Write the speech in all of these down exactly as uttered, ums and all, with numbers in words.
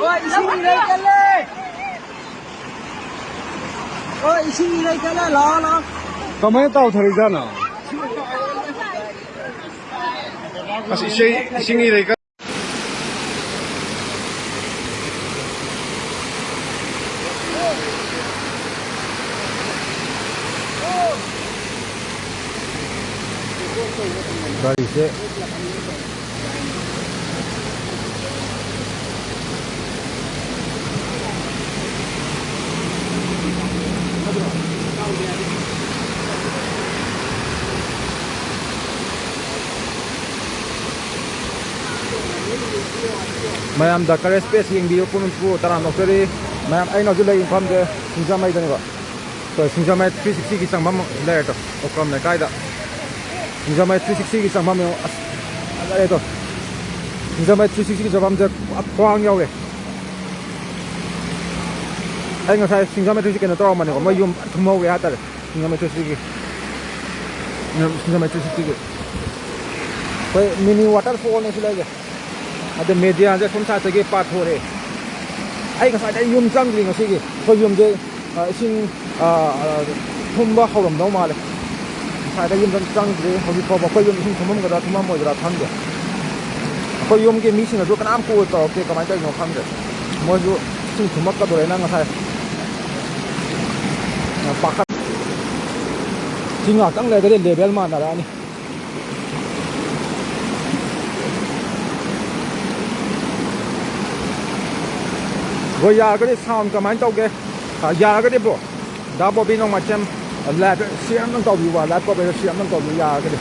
ꯍꯣꯏ, ꯏꯁꯤꯡ ꯏꯔꯩ ꯆꯠꯂꯦ꯫ ꯍꯣꯏ, ꯏꯁꯤꯡ ꯏꯔꯩ ꯆꯠꯂꯦ꯫ ꯂꯥꯛꯑꯣ, ꯂꯥꯛꯑꯣ꯫ ꯀꯃꯥꯏꯅ ꯇꯥꯎꯊꯔꯤꯖꯥꯠꯅꯣ? ꯑꯁ, ꯏꯁꯩ, ꯏꯁꯤꯡ ꯏꯔꯩ ꯀ- ꯒꯥꯔꯤꯁꯦ꯫ ꯃꯌꯥꯝ ꯗ ꯀꯔꯦꯁ ꯄꯦꯖ ꯌꯦꯡꯕꯤꯌꯨ, ꯄꯨꯝꯅꯃꯛꯄꯨ ꯇꯔꯥꯝꯅ ꯑꯣꯛꯆꯔꯤ꯫ ꯃꯌꯥꯝ, ꯑꯩꯅ ꯍꯧꯖꯤꯛ ꯂꯩꯔꯤꯕ ꯃꯐꯝꯁꯦ ꯁꯤꯡꯖꯃꯩꯗꯅꯦꯕ꯫ ꯑꯩꯈꯣꯏ ꯁꯤꯡꯖꯃꯩ ꯊ꯭ꯔꯤ ꯁꯤꯛꯁꯇꯤꯒꯤ ꯆꯪꯐꯝ ꯂꯩꯔꯦ ꯇꯣ, ꯑꯣꯀ꯭ꯔꯝ ꯂꯩꯀꯥꯏꯗ꯫ ꯁꯤꯡꯖꯃꯩ ꯊ꯭ꯔꯤ ꯁꯤꯛꯁꯇꯤꯒꯤ ꯆꯪꯐꯝ ꯌꯦꯡꯉꯣ꯫ ꯑꯁ, ꯐꯖꯔꯦ ꯇꯣ꯫ ꯁꯤꯡꯖꯃꯩ ꯊ꯭ꯔꯤ ꯁꯤꯛꯁꯇꯤꯒꯤ ꯆꯪꯐꯝꯁꯦ ꯄꯨꯔꯥ ꯈ꯭ꯋꯥꯡ ꯌꯧꯔꯦ꯫ ꯑꯩ ꯉꯁꯥꯏ ꯁꯤꯡꯖꯃꯩ ꯊ꯭ꯔꯤ ꯁꯤꯛꯁꯇꯤ ꯀꯩꯅꯣ ꯇꯧꯔꯝꯕꯅꯦꯀꯣ, ꯃꯣꯏ ꯌꯨꯝ ꯊꯨꯝꯍꯧꯔꯦ ꯍꯥꯏꯇꯥꯔꯦ꯫ ꯁꯤꯡꯖꯃꯩ ꯊ꯭ꯔꯤ ꯁꯤꯛꯁꯇꯤꯒꯤ꯫ ꯁꯤꯡꯖꯃꯩ ꯊ꯭ꯔꯤ ꯁꯤꯛꯁꯇꯤꯒꯤ꯫ ꯑꯩꯈꯣꯏ ꯃꯤꯅꯤ ꯋꯥꯇꯔꯐꯣꯜꯅꯦ ꯁꯤ ꯂꯩꯁꯦ꯫ ꯑꯗꯣ ꯃꯦꯗꯤꯌꯥꯁꯦ ꯁꯣꯝ ꯁꯥꯏꯠꯇꯒꯤ ꯄꯥꯊꯣꯔꯛꯑꯦ꯫ ꯑꯩ ꯉꯁꯥꯏꯗꯩ ꯌꯨꯝ ꯆꯪꯗ꯭ꯔꯤ ꯉꯁꯤꯒꯤ꯫ ꯑꯩꯈꯣꯏ ꯌꯨꯝꯁꯦ, ꯑ, ꯏꯁꯤꯡ, ꯑ, ꯑ, ꯊꯨꯝꯕ ꯍꯧꯔꯝꯗꯧ ꯃꯥꯜꯂꯦ꯫ ꯉꯁꯥꯏꯗꯩ ꯌꯨꯝꯗ ꯆꯪꯗ꯭ꯔꯤ꯫ ꯍꯧꯖꯤꯛ ꯐꯥꯎꯕ ꯑꯩꯈꯣꯏ ꯌꯨꯝ ꯏꯁꯤꯡ ꯊꯨꯝꯃꯝꯒꯗ꯭ꯔꯥ ꯊꯨꯝꯃꯝꯃꯣꯏꯗ꯭ꯔꯥ ꯈꯪꯗꯦ꯫ ꯑꯩꯈꯣꯏ ꯌꯨꯝꯒꯤ ꯃꯤꯁꯤꯡꯅꯁꯨ ꯀꯅꯥꯝ ꯀꯣꯜ ꯇꯧꯔꯛꯇꯦ, ꯀꯃꯥꯏꯅ ꯇꯧꯔꯤꯅꯣ ꯈꯪꯗꯦ꯫ ꯃꯣꯏꯁꯨ ꯏꯁꯤꯡ ꯊꯨꯝꯃꯛꯀꯗꯣꯔꯦꯅ ꯉꯁꯥꯏ ꯄꯥꯈꯠ-, ꯁꯤ ꯉꯥꯛꯇꯪ ꯂꯩꯔꯒꯗꯤ ꯂꯦꯚꯦꯜ ꯃꯥꯟꯅꯔꯛꯑꯅꯤ꯫ ꯍꯣꯏ, ꯌꯥꯔꯒꯗꯤ ꯁꯥꯎꯟ ꯀꯃꯥꯏꯅ ꯇꯧꯒꯦ? ꯑ, ꯌꯥꯔꯒꯗꯤ ꯕ꯭ꯔꯣ, ꯗꯥ ꯕꯣꯕꯤ ꯅꯣꯡꯃꯥꯏꯊꯦꯝ, ꯂꯥꯏꯚ ꯁꯤꯌꯔ ꯑꯝꯇꯪ ꯇꯧꯕꯤꯌꯨꯕ, ꯂꯥꯏꯚ ꯀꯣꯚꯔꯦꯖ ꯁꯤꯌꯔ ꯑꯝꯇꯪ ꯇꯧꯕꯤꯌꯨ ꯌꯥꯔꯒꯗꯤ꯫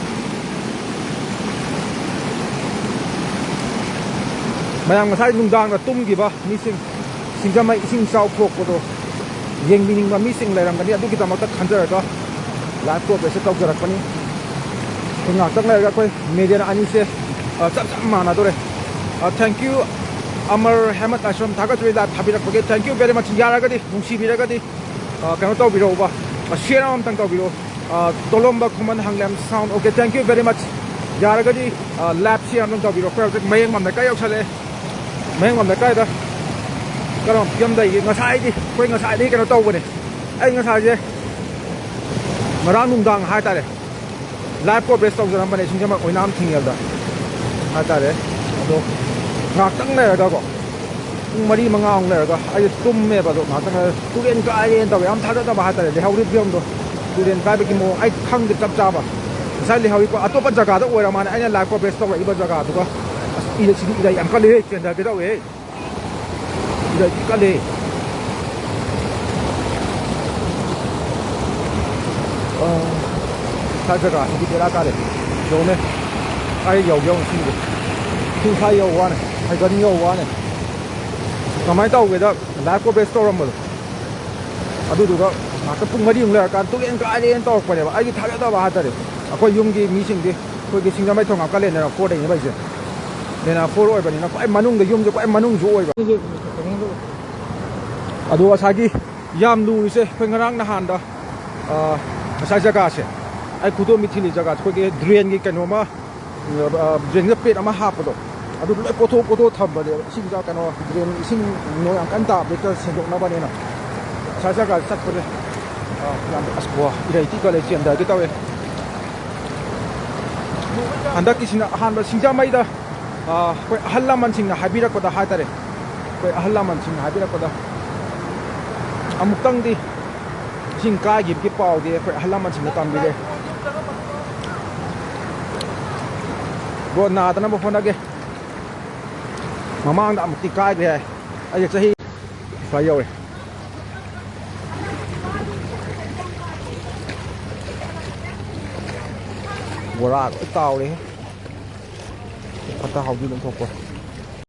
ꯃꯌꯥꯝ ꯉꯁꯥꯏ ꯅꯨꯡꯗꯥꯡꯗ ꯇꯨꯝꯈꯤꯕ ꯃꯤꯁꯤꯡ, ꯁꯤꯡꯖꯃꯩ ꯏꯁꯤꯡ ꯏꯆꯥꯎ ꯊꯣꯛꯄꯗꯣ ꯌꯦꯡꯕꯤꯅꯤꯡꯕ ꯃꯤꯁꯤꯡ ꯂꯩꯔꯝꯒꯅꯤ, ꯑꯗꯨꯒꯤꯗꯃꯛꯇ ꯈꯟꯖꯔꯒ ꯂꯥꯏꯚ ꯀꯣꯚꯔꯦꯖꯁꯦ ꯇꯧꯖꯔꯛꯄꯅꯤ꯫ ꯑꯩꯈꯣꯏ ꯉꯥꯏꯍꯥꯛꯇꯪ ꯂꯩꯔꯒ ꯑꯩꯈꯣꯏ ꯃꯦꯗꯤꯌꯥ ꯑꯅꯤꯁꯦ, ꯑ, ꯆꯞ ꯆꯞ ꯃꯥꯟꯅꯗꯣꯔꯦ꯫ ꯑ, thank you, ꯑꯃꯔ ꯍꯦꯃꯠ ꯑꯥꯏꯁ꯭ꯔꯝ ꯊꯥꯒꯠꯆꯔꯤ live ꯊꯥꯕꯤꯔꯛꯄꯒꯤ꯫ Thank you very much꯫ ꯌꯥꯔꯒꯗꯤ, ꯅꯨꯡꯁꯤꯕꯤꯔꯒꯗꯤ ꯑ, ꯀꯩꯅꯣ ꯇꯧꯕꯤꯔꯛꯎꯕ, ꯑ, ꯁꯤꯌꯔ ꯑꯃꯇꯪ ꯇꯧꯕꯤꯔꯛꯎ꯫ ꯑ, ꯇꯣꯂꯣꯝꯕ ꯈꯨꯃꯟ ꯍꯪꯂꯦꯝ sound. Okay, thank you very much꯫ ꯌꯥꯔꯒꯗꯤ, ꯑ, ꯂꯥꯏꯚ ꯁꯤꯌꯔ ꯑꯝꯇꯪ ꯇꯧꯕꯤꯔꯣ꯫ ꯑꯩꯈꯣꯏ ꯍꯧꯖꯤꯛ ꯃꯌꯦꯡꯕꯝ ꯂꯩꯀꯥꯏ ꯌꯧꯁꯜꯂꯛꯑꯦ꯫ ꯃꯌꯦꯡꯕꯝ ꯂꯩꯀꯥꯏꯗ ꯀꯩꯅꯣ ꯐꯤꯕꯝꯗ ꯑꯩꯒꯤ ꯉꯁꯥꯏꯗꯤ, ꯑꯩꯈꯣꯏ ꯉꯁꯥꯏꯗꯒꯤ ꯀꯩꯅꯣ ꯇꯧꯕꯅꯦ꯫ ꯑꯩ ꯉꯁꯥꯏꯁꯦ ꯉꯔꯥꯡ ꯅꯨꯡꯗꯥꯡ ꯍꯥꯏꯇꯥꯔꯦ, ꯂꯥꯏꯚ ꯀꯣꯚꯔꯦꯖ ꯇꯧꯖꯔꯝꯕꯅꯦ ꯁꯤꯡꯖꯃꯩ ꯑꯣꯏꯅꯥꯝ ꯊꯤꯡꯉꯦꯜꯗ ꯍꯥꯏꯇꯥꯔꯦ꯫ ꯑꯗꯣ ꯉꯥꯏꯍꯥꯛꯇꯪ ꯂꯩꯔꯒꯀꯣ, ꯄꯨꯡ ꯃꯔꯤ ꯃꯉꯥꯃꯨꯛ ꯂꯩꯔꯒ ꯑꯩꯁꯦ ꯇꯨꯝꯃꯦꯕ꯫ ꯑꯗꯣ ꯉꯥꯏꯍꯥꯛꯇꯪ ꯂꯩꯔꯒ ꯇꯨꯔꯦꯟ ꯀꯥꯏꯔꯦꯅ ꯇꯧꯋꯦ, ꯌꯥꯝ ꯊꯥꯖꯗꯕ ꯍꯥꯏꯇꯥꯔꯦ꯫ ꯂꯩꯍꯧꯔꯤ ꯐꯤꯕꯝꯗꯣ, ꯇꯨꯔꯦꯟ ꯀꯥꯏꯕꯒꯤ ꯃꯑꯣꯡ ꯑꯩ ꯈꯪꯗꯦ ꯆꯞ ꯆꯥꯕ꯫ ꯉꯁꯥꯏ ꯂꯩꯍꯧꯔꯤꯀꯣ, ꯑꯇꯣꯞꯄ ꯖꯒꯥꯗ ꯑꯣꯏꯔ ꯃꯥꯅꯦ꯫ ꯑꯩꯅ ꯂꯥꯏꯚ ꯀꯣꯚꯔꯦꯖ ꯇꯧꯔꯛꯏꯕ ꯖꯒꯥꯗꯨꯒ꯫ ꯑꯁ, ꯏꯔꯩ, ꯁꯤꯗꯤ ꯏꯔꯩ ꯌꯥꯝ ꯀꯜꯂꯤꯍꯦ, ꯆꯦꯟꯊꯒꯦ ꯇꯧꯋꯦꯍꯦ꯫ ꯏꯔꯩꯗꯤ ꯀꯜꯂꯤ꯫ ꯑꯥ, ꯁ꯭ꯋꯥꯏ ꯖꯒꯥꯁꯤꯗꯤ ꯕꯦꯔꯥ ꯀꯥꯔꯦ꯫ ꯌꯦꯡꯉꯨꯅꯦ꯫ ꯑꯩ ꯌꯧꯒꯦ ꯌꯦꯡꯉꯨ ꯁꯤꯡꯁꯦ꯫ ꯁꯤ ꯁ꯭ꯋꯥꯏ ꯌꯧꯕ ꯋꯥꯅꯦ꯫ ꯍꯥꯏꯒꯟ ꯌꯧꯕ ꯋꯥꯅꯦ꯫ ꯀꯃꯥꯏꯅ ꯇꯧꯒꯦꯗ, ꯂꯥꯏꯚ ꯀꯣꯚꯔꯦꯖ ꯇꯧꯔꯝꯕꯗꯣ, ꯑꯗꯨꯗꯨꯒ ꯉꯥꯛꯇ ꯄꯨꯡ ꯃꯔꯤꯃꯨꯛ ꯂꯩꯔꯀꯥꯟꯗ ꯇꯨꯔꯦꯟ ꯀꯥꯏꯔꯦꯅ ꯇꯧꯔꯛꯄꯅꯦꯕ꯫ ꯑꯩꯒꯤ ꯊꯥꯖꯗꯕ ꯍꯥꯏꯇꯥꯔꯦ꯫ ꯑꯩꯈꯣꯏ ꯌꯨꯝꯒꯤ ꯃꯤꯁꯤꯡꯗꯤ, ꯑꯩꯈꯣꯏꯒꯤ ꯁꯤꯡꯖꯃꯩ ꯊꯣꯡ ꯍꯥꯞꯀꯠꯂꯦ, ꯂꯦꯅꯥ ꯐꯣꯔꯗꯩꯅꯦꯕ ꯑꯩꯁꯦ꯫ ꯂꯦꯅꯥ ꯐꯣꯔ ꯑꯣꯏꯕꯅꯤꯅ ꯈ꯭ꯋꯥꯏ ꯃꯅꯨꯡꯗ, ꯌꯨꯝꯁꯦ ꯈ꯭ꯋꯥꯏ ꯃꯅꯨꯡꯁꯨ ꯑꯣꯏꯕ꯫ ꯑꯗꯣ ꯉꯁꯥꯏꯒꯤ ꯌꯥꯝ ꯂꯨꯔꯤꯁꯦ ꯑꯩꯈꯣꯏ ꯉꯔꯥꯡ ꯅꯍꯥꯟꯗ, ꯑ, ꯉꯁꯥꯏ ꯖꯒꯥꯁꯦ, ꯑꯩ ꯈꯨꯗꯣꯝꯕꯤ ꯊꯤꯜꯂꯤ ꯖꯒꯥꯁꯦ, ꯑꯩꯈꯣꯏꯒꯤ ꯗ꯭ꯔꯦꯟꯒꯤ ꯀꯩꯅꯣꯃ, ꯑ, ꯗ꯭ꯔꯦꯟꯗ ꯄ꯭ꯂꯦꯠ ꯑꯃ ꯍꯥꯞꯄꯗꯣ, ꯑꯗꯨ ꯂꯣꯏ ꯀꯣꯊꯣꯛ ꯀꯣꯊꯣꯛ ꯊꯝꯕꯅꯦꯕ꯫ ꯏꯁꯤꯡ ꯏꯆꯥꯎ ꯀꯩꯅꯣ, ꯗ꯭ꯔꯦꯟ ꯏꯁꯤꯡ ꯅꯣꯡ ꯌꯥꯝ ꯀꯟꯅ ꯇꯥꯕꯗ ꯁꯦꯡꯗꯣꯛꯅꯕꯅꯦꯅ ꯉꯁꯥꯏ ꯖꯒꯥꯁꯦ ꯆꯠꯄꯅꯦ꯫ ꯑ, ꯌꯥꯝ, ꯑꯁ, ꯋꯥ, ꯏꯔꯩ ꯊꯤ ꯀꯜꯂꯦ, ꯆꯦꯟꯊꯒꯦ ꯇꯧꯋꯦ꯫ ꯍꯟꯗꯛꯀꯤꯁꯤꯅ ꯑꯍꯥꯟꯕ ꯁꯤꯡꯖꯃꯩꯗ, ꯑ, ꯑꯩꯈꯣꯏ ꯑꯍꯜ ꯂꯃꯟꯁꯤꯡꯅ ꯍꯥꯏꯕꯤꯔꯛꯄꯗ ꯍꯥꯏꯇꯥꯔꯦ, ꯑꯩꯈꯣꯏ ꯑꯍꯜ ꯂꯃꯟꯁꯤꯡꯅ ꯍꯥꯏꯕꯤꯔꯛꯄꯗ ꯑꯃꯨꯛꯇꯪꯗꯤ ꯏꯁꯤꯡ ꯀꯥꯏꯈꯤꯕꯒꯤ ꯄꯥꯎꯗꯤ ꯑꯩꯈꯣꯏ ꯑꯍꯜ ꯂꯃꯟꯁꯤꯡꯅ ꯇꯝꯕꯤꯔꯦ꯫ ꯕ꯭ꯔꯣ, ꯅꯥꯗꯅꯕ ꯍꯣꯠꯅꯒꯦ꯫ ꯃꯃꯥꯡꯗ ꯑꯃꯨꯛꯇꯤ ꯀꯥꯏꯈ꯭ꯔꯦ ꯍꯥꯏ꯫ ꯑꯩꯁꯦ ꯆꯍꯤ ꯁ꯭ꯋꯥꯏ ꯌꯧꯔꯦ꯫ ꯕꯣꯔꯥ ꯂꯣꯏ ꯇꯥꯎꯔꯦꯍꯦ꯫ ꯐꯠꯇ ꯍꯥꯎꯗꯤ ꯑꯗꯨꯝ ꯊꯣꯛꯄ꯫